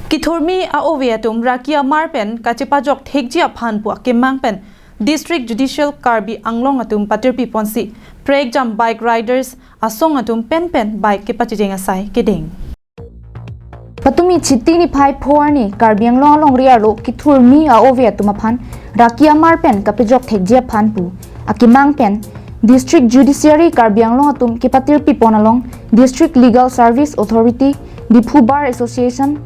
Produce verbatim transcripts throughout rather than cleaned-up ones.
Kithurmi a-ove atum raki amar pen kachepajok thekji aphan pu akemang pen District Judicial Karbi Anglong atum patirpi ponsi prekjam bike riders asong atum penpen bike kepachejeng asai kedeng. Patumi Chiti niphai pho arni Karbi Anglong alongri arlo kithurmi a-ove atum aphan raki amar pen kapejok thekji aphan pu akemang pen District Judiciary Karbi Anglong atum kepatirpi pon along District Legal Service Authority, Diphu Bar Association,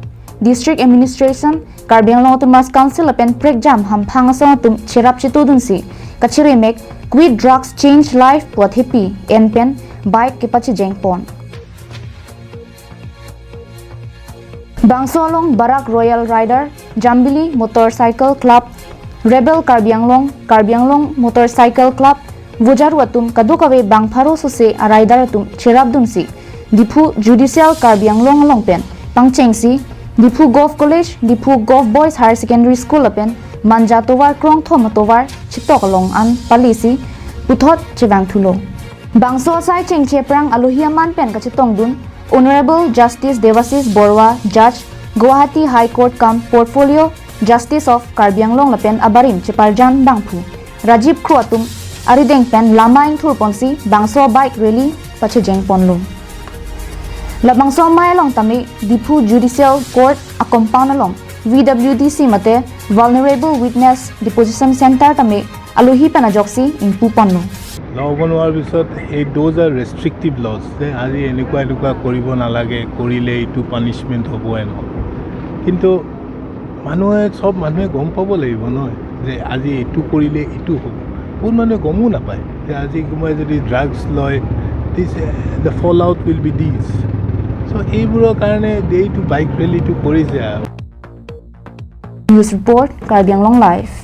District Administration, Karbi Anglong Autonomous Council lapen prekjam hamphang asong atum cherap chetudunsi kachiremek Quit Drugs Change Life pu athepi en pen bike kepachejeng pon. Bangso along Barak Royal Rider, Jambili Motorcycle Club, Rebel Karbi Anglong, Karbi Anglong Motorcycle Club, Vojaru atum kadokave bang pharo sose a-rider atum cherapdunsi Diphu Judicial Karbi Anglong along pen pangchengsi Diphu Govt College, Diphu Govt Boys Higher Secondary School lapen Manja tovar krongthom atovar chetok along an palisi puthot chevangthulo. Bangso asai chengche aphrang alohi aman pen kachetongdun Honorable Justice Devasis Borua, Judge, Guwahati High Court cum Portfolio Justice of Karbi Anglong lapen abarim cheparjan bangphu Rajiv Kro atum arideng pen lama ingthur ponsi bangso bike rally pachejeng ponlo. Labangso amei along tame Diphu Judicial Court a-compound along V W D C mate Vulnerable Witness Deposition Center tame alohi pen ajoksi ingpu ponlo. Law বনোৱাৰ পিছত এই those are restrictive laws যে আজি এনেকুৱা এনেকুৱা কৰিব নালাগে, কৰিলে এইটো পানিচমেণ্ট হ'ব এনেকুৱা। কিন্তু মানুহে, চব মানুহে গম পাব লাগিব নহয় যে আজি এইটো কৰিলে এইটো হ'ব। বহুত মানুহে গমো নাপায় যে আজি কোনোবাই যদি ড্ৰাগছ লয়, this the fallout will be this। চ' এইবোৰৰ কাৰণে এইটো বাইক ৰেলীটো কৰিছে আৰু। News report, Karbi Anglong Live.